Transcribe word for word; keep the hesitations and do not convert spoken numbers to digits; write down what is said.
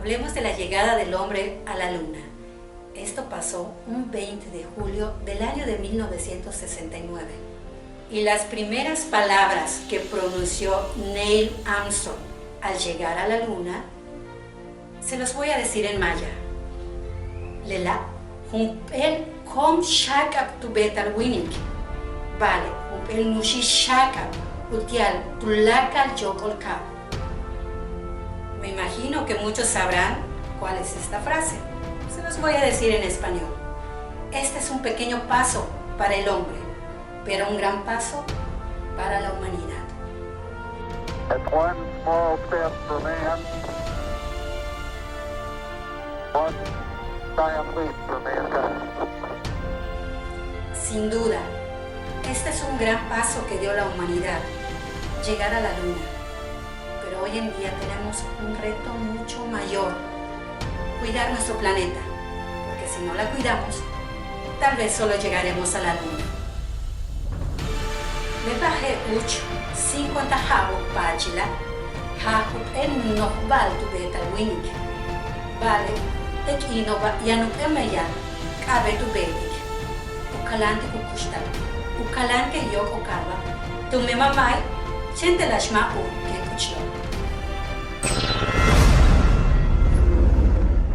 Hablemos de la llegada del hombre a la luna. Esto pasó un veinte de julio del año de mil novecientos sesenta y nueve. Y las primeras palabras que pronunció Neil Armstrong al llegar a la luna, se los voy a decir en maya. Lela', jump'éel kom xáak'ab tu beetal wíinik. Ba'ale', jump'éel nuxi' xáak'ab uti'al tuláakal yóok'ol kaab. Me imagino que muchos sabrán cuál es esta frase. Se los voy a decir en español. Este es un pequeño paso para el hombre, pero un gran paso para la humanidad. It's one small step for man, one giant leap for mankind. Sin duda, este es un gran paso que dio la humanidad, llegar a la luna. Pero hoy en día tenemos un reto mucho mayor, cuidar nuestro planeta, porque si no la cuidamos, tal vez solo llegaremos a la luna. Le ba'al je'el úuch cincuenta ja'abo'ob paachila', jach jump'éel nojba'al tu beetal wíinik. Ba'ale' te' k'iino'oba' yaan jump'éel meyaj k'a'abéet u beetik, u kaláantik u kuxtal, u kaláantik yóok'ol kaaba', tumen ma' ma'e' chéen te'elax ma' u k'uchlo'ob.